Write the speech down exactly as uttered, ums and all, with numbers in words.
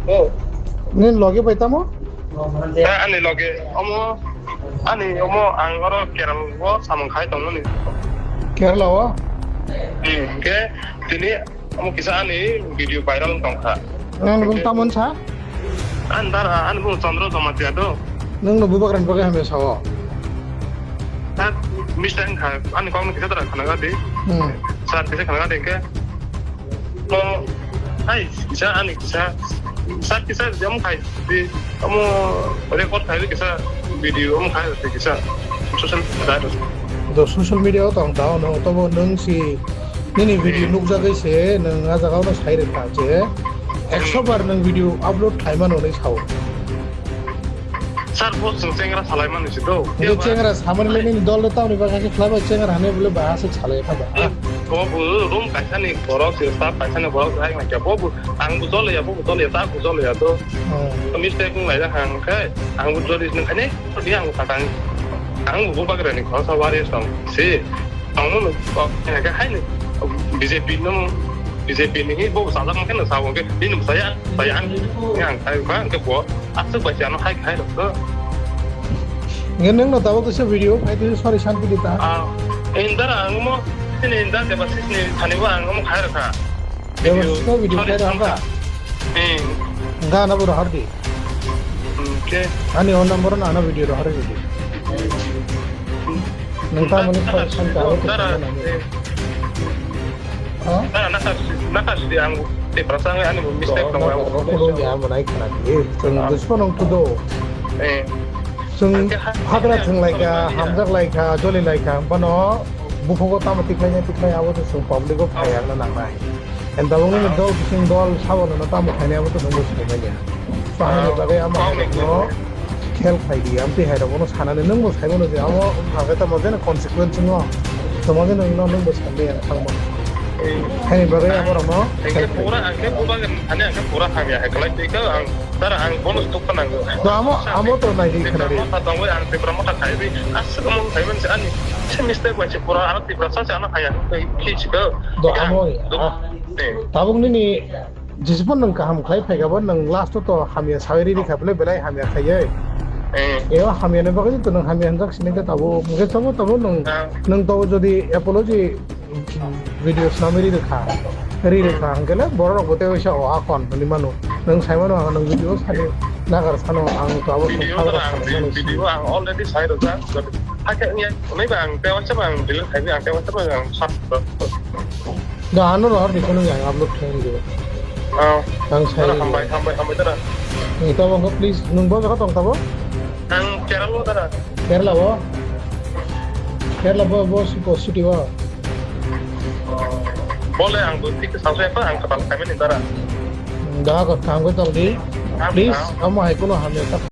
Oh. Nini loge bai tamo? Eh, ani loge. Omo, ani omo ang oro Kerala o samung khai tongmani. Kerala o? Hmm, ke tini omo kisa ani video viral tongkha. Ang bung tamon sa? An dara, an bung Chandra Jamatia do. Nung no bubagrani bagwi hamya sao? Sir, mistake wngkha, ani kokno kisa dara khana gadi. Hmm. Sir, kisa khana gadi ke. No, hai, kisa, ani kisa. Sir, kisa, jam khai, di, omo record khai, kisa video, omo khai, kisa. Social media. Do social media o tong tao no, tobo nung si nini video nukjagwi se, nung a jaga no sai rwkha je, ekso bar nung video upload khlaimano hinwi sao. Sir, bo chwng chengra salaimani se do. Nini chengra samani le nini dol le tamni bagwi khe khlaibai chengra hane bole ba aswk salai kha ba. Eh, bo bo room kaisa ni borok se, staff kaisa ni borok se hai nang khe. Bo bo ang bo jolya, bo bo jolya, ta bo jolya do. Hmm. Mistake wng lai jak ang khe, ang bo jodi nang khane, di ang bo khatang. Ang bo bubagrani khoroksa wari song se. Ang bo kok khe hai ni B J P no, B J P ni bo sajak khe no sa bo khe, bini saya, saya ang, ang khai ba ang khe bo. Aswk bai se ano hai khai rok to. Nge nung no tabuk kisa video phai twi sorry santi di ta. Ah, indar ang mo, sini indar deba sisni thani bo ang mo khai rok kha. Deba sisno video khai rok kha. Hmm. Ga na bo rohor di. Hmm, ke. Ani on number na ano video rohor di. Nung ta mani sorry santi abo. Dara. Ha? Na, na, na, na, na, ang Tiprasa ang ani mistake tongo, ang kuno ya manai khana di. Chwng dusmo nang tudo. Eh. Chwng hagra thwng lai kha, hamjak lai kha, joli lai kha, bano buphugo tamo tiklai na tiklai abo to chwng public o phai ang na nangnai. And tabuk nini dol bising dol sabo no tamo khainai abo to nungbo sinai manya. Pahani bagwi ama no. Khel khlai di, amtwi hai rok bono sanani nwng bo sai mano je amo wngkha khe tamo jeno consequence wngo, tamo jeno wngno nwng bo sanmaya thangma. Haini bagwi amo rokno khel khlai di. Pura ang khe bubagan thani ang khe pura hamya hai khlai twi khe ang dara ang bono stok kha nango. To amo, amo to nai di khna di. Motha tongwi ang Tipra motha khai di aswk omo khai man se ani se mistake bai se pura ano Tipra sa se ano haya khai khi se khe. Do amo ya. Tabuk nini Jisupun nwng kaham khlai phaikha bo nwng last o to hamya sawi riri kha bwle belai hamya khaiwi. Eh. Eo hamya ni bagwi to nwng hamya hwnjak sini khe tabuk hwnkhe tabuk tabuk nwng nwng tabuk jodi apology video swnamwi riri kha riri kha hwnkhe le borok rok bo tei waisa o akhon hwnwi mano nwng sai mano ang nwng video sani nagar sano ang tabuk video song kha ang video ang already sai rwjak hakhe wngya hwnwi ba ang tei waisa ba ang delete khaidi ang tei waisa ba ang sat. Da ano rohor di kono yang upload khaini di. Oh. Ang sai. Hambai, hambai, hambai dara. Ni to bang please nung bo jaga tong tabo? Ang Kerala dara. Kerala bo? Kerala bo bo si ko city bo. Bole ang bo tik sa sa pa ang kapal kami ni dara. Da ko tang ko tong di. Please amo hai kono hamya.